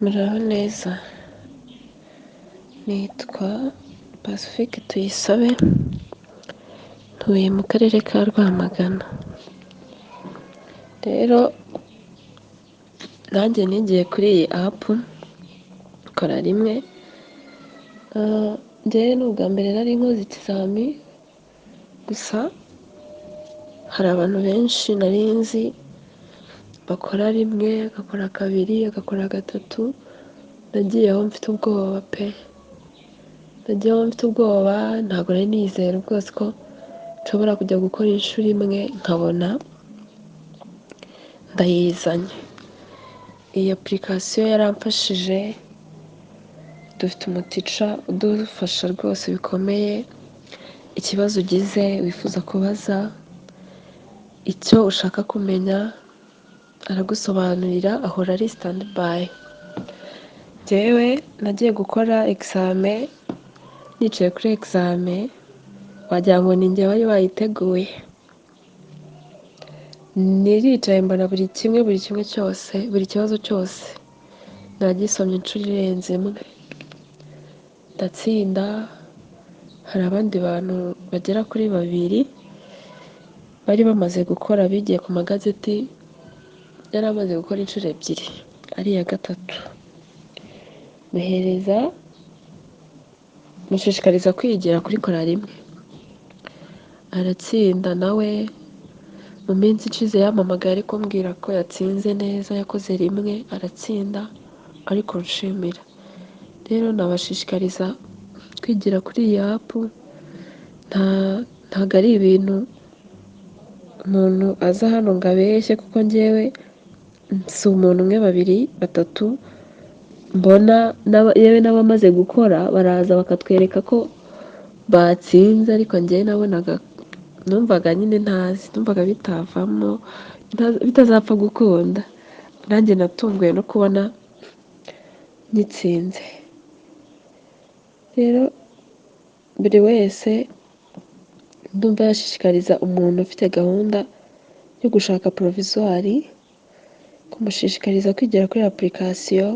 Muraho neza, nitwa Pacifique Tuyisabe, ntuye mu karere ka Rwamagana. Rero nanjye nigiye kuri iyi app kora rimwe, njyewe ni ubwa mbere nari nkoze ikizami, gusa hari abantu benshi nari nzi bakora rimwe, agakora kabiri, agakora gatatu, nagiyeho mfite ubwoba pe! Nagiyeho mfite ubwoba, ntabwo nari nizeye rwose ko nshobora kujya gukora inshuro imwe nkabona ndayizanye. Iyi application yaramfashije, dufite umutica udufasha rwose bikomeye, ikibazo ugize wifuza kubaza, icyo ushaka kumenya aragusobanurira, ahora ari stand by. Njyewe nagiye gukora exame, nicaye kuri exame wagira ngo ni njye wari wayiteguye. Naricaye mbona buri kimwe, buri kimwe cyose, buri kibazo cyose nagisomye inshuro irenze imwe, ndatsinda. Hari abandi bantu bagera kuri babiri bari bamaze gukora bigiye ku magazeti, yari amaze gukora inshuro ebyiri ari iya gatatu, muhereza mushishikariza kwigira kuri kora rimwe, aratsinda nawe. Mu minsi ishize yampamagaye ari kumbwira ko yatsinze neza, yakoze rimwe aratsinda, ariko nshimira. Rero nabashishikariza kwigira kuri iyi app, ntabwo ari ibintu umuntu aza hano ngo abeshye, kuko njyewe si umuntu umwe, babiri, batatu mbona, yewe n'abamaze gukora baraza bakatwereka ko batsinze, ariko njyewe nabonaga, numvaga nyine ntazi, numvaga bitavamo, bitazapfa gukunda. Nanjye natunguwe no kubona nyitsinze. Rero buri wese ndumva yashishikariza umuntu ufite gahunda yo gushaka provisoire, kumushishikariza kwigira kuri application,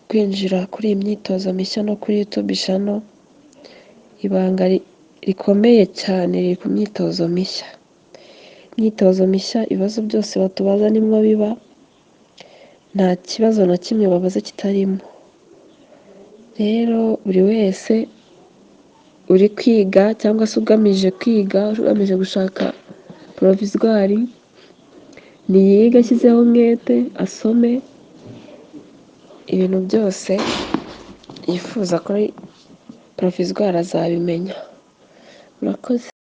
kwinjira kuri iyi myitozo mishya no kuri YouTube channel. Ibanga rikomeye cyane riri ku myitozo mishya. Imyitozo mishya, ibibazo byose batubaza nimwo biba, nta kibazo na kimwe babaza kitarimo. Rero buri wese uri kwiga cyangwa se ugamije kwiga, ugamije gushaka provisoire, niyige ashyizeho umwete, asome ibintu byose yifuza kuri provisoire azabimenya. Murakoze.